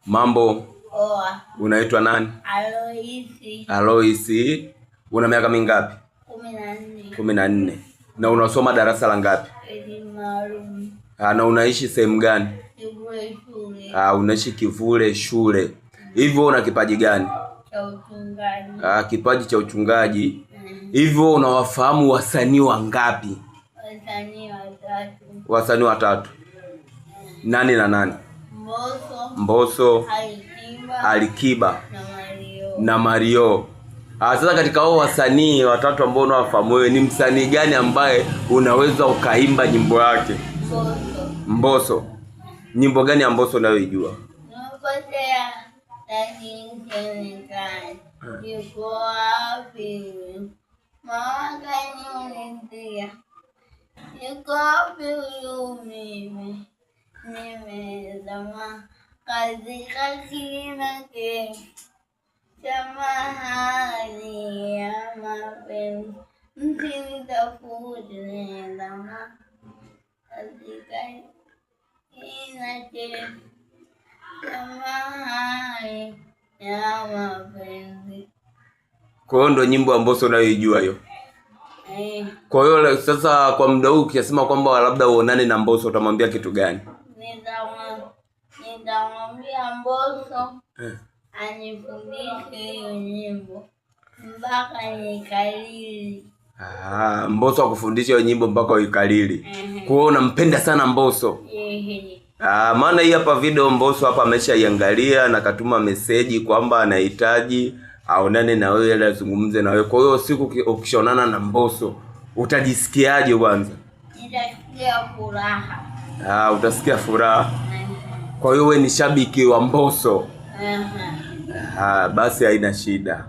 Mambo. Poa. Unaitwa nani? Aloisi. Aloisi. Una miaka mingapi? 14. 14. Na unasoma darasa la ngapi? Elimu maalum. Na unaishi sehemu gani? Kivule shule. Unaishi Kivule shule. Hivyo una kipaji gani? Cha uchungaji. Kipaji cha uchungaji. Hivyo unawafahamu wasanii wangapi? Wasanii watatu. Wasanii watatu. Nani na nani? Mbosso, Mbosso, Alikiba, Alikiba na Mario. na Mario. Sasa katika hao wasanii watatu ambao unawafahamu wewe, ni msanii gani ambaye unaweza ukaimba nyimbo yake? Mbosso. Mbosso. Nyimbo gani ya Mbosso unayoijua? Nimepotea lakini sionekani. Yuko wapi? Mama kaniulizia. Yuko wapi huyu mimi? Nimezama katika kina kirefu cha mahali ya mapenzi. Msinitafute, nimezama katika kina kirefu cha mahali ya mapenzi. Kwa hiyo ndo nyimbo ya Mbosso unayoijua hiyo. Kwa hiyo sasa kwa muda huu ukisema kwamba labda uonane na Mbosso utamwambia kitu gani? Nitamwambia Mbosso anifundishe hiyo nyimbo mpaka nikalili. Mbosso akufundisha hiyo nyimbo mpaka uikalili. Kwa hiyo unampenda sana Mbosso. Maana hii hapa video Mbosso hapa ameshaiangalia na katuma meseji kwamba anahitaji aonane na wewe ili azungumze na wewe. Kwa hiyo siku ukishaonana na Mbosso utajisikiaje kwanza? Nitasikia furaha. Utasikia furaha. Kwa hiyo wewe ni shabiki wa Mbosso. Basi haina shida.